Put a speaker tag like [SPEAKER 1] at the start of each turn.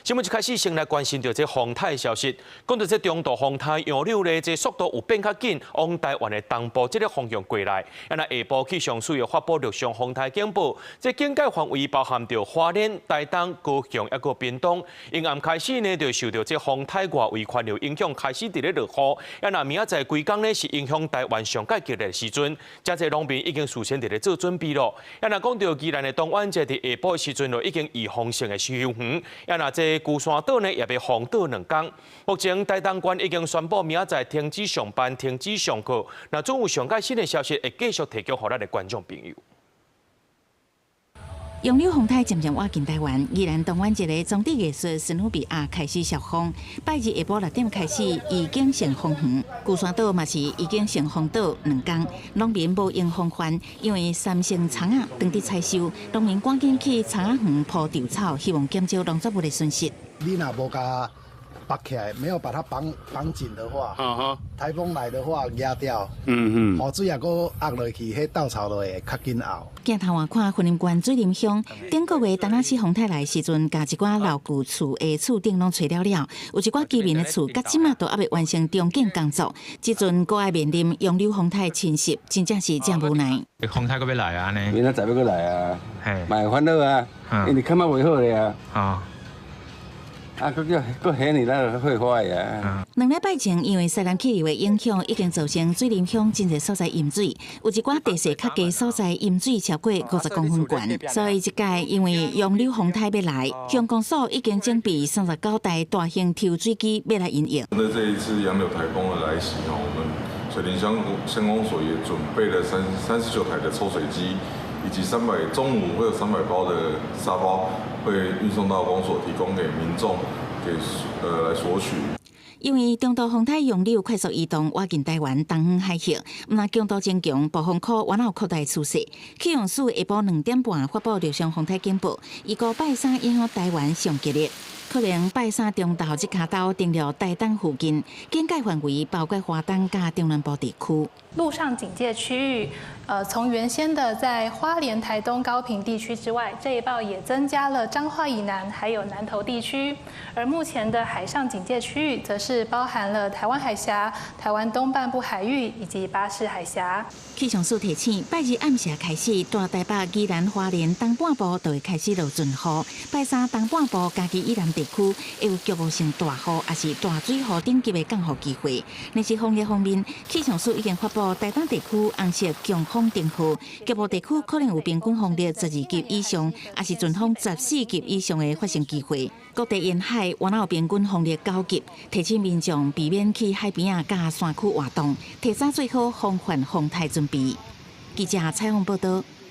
[SPEAKER 1] 新聞一開始先來關心著這風颱消息，講到這中度風颱楊柳咧，這速度有變較緊，往台灣的東部這个方向過來。啊，若下晡氣象署又發布陸上風颱警報，這警戒範圍包含著花蓮、台東、高雄抑閣屏東。陰暗開始呢，就受著這風颱外圍環流影響，開始佇咧落雨。啊，若明仔載規工呢，是影響台灣上蓋激烈的時陣，遮濟農民已經事先佇咧做準備咯。啊，若講到宜蘭的東灣，這佇下晡的時陣就已經預防性的休園。啊，若這龜山島呢，也欲封島兩工。目前台東縣已經宣布明仔載停止上班、停止上課。若總有上蓋新的消息，會繼續提供予咱的觀眾朋友。
[SPEAKER 2] 楊柳風颱漸漸倚近台灣，宜蘭東灣一个裝置藝術史努比亞開始颱風，拜日下晡6點開始預警性封園，龜山島嘛是預警性封島兩工，農民無閒防範，因為三成蔥仔當佇採收，農民趕緊去蔥仔園鋪稻草，希望減少農作物的損失。
[SPEAKER 3] 你若無共縛起來，沒有把它綁綁緊的話，颱風來的話壓掉，雨水也閣壓落去，彼稻草就會較緊沤。
[SPEAKER 2] 鏡頭外看，雲林縣水林鄉頂個月陳仔死風颱來時陣，共一寡老舊厝的厝頂攏吹了了，有一寡居民的厝，到這馬都猶未完成重建工作。這陣閣愛面臨楊柳風颱侵襲，真正是誠無奈。
[SPEAKER 4] 風颱閣欲來啊？呢？
[SPEAKER 5] 明仔載欲閣來啊？嘛會煩惱啊，因為感覺袂好咧啊。啊，閣叫閣彼呢，咱就火花的啊。
[SPEAKER 2] 2禮拜前，因為西南氣流的影響，已經造成水林鄉真濟所在淹水，有一寡地勢較低所在淹水超過50公分懸。所以這屆因為楊柳風颱欲來，鄉公所已經準備39台大型抽水機欲來應用。
[SPEAKER 6] 那這一次楊柳颱風的來襲，我們水林鄉鄉公所也準備了39台的抽水機，以及中午會有300包的沙包，會運送到公所，提供給民眾給來索取。
[SPEAKER 2] 因為中度風颱楊柳快速移動，倚近台灣東方海峽，毋但強度增強，暴風區猶有擴大趨勢。氣象署下晡2點半發布陸上風颱警報，預估拜三影響台灣上激烈，可能拜三中晝這跤兜登陸台東附近，警戒範圍包括花東佮中南部地區。
[SPEAKER 7] 陸上警戒區域，從原先的在花蓮、台東、高屏地區之外，這一報也增加了彰化以南，還有南投地區。而目前的海上警戒區域，則是包含了台灣海峽、台灣東半部海域以及巴士海峽。
[SPEAKER 2] 氣象署提醒，拜日暗時開始，大台北、宜蘭、花蓮東半部就會開始落陣雨。拜三東半部、嘉義以南地區會有局部性大雨，抑是大水雨等級的降雨機會。但是風力方面，氣象署已經發布台東地區紅色強風燈號，局部地區可能有平均風力12級以上，抑是陣風14級以上的發生機會。各地沿海猶有平均風力9級，提醒民眾避免去海邊仔佮山區活動，提早做好防範風颱準備。記者採訪報道。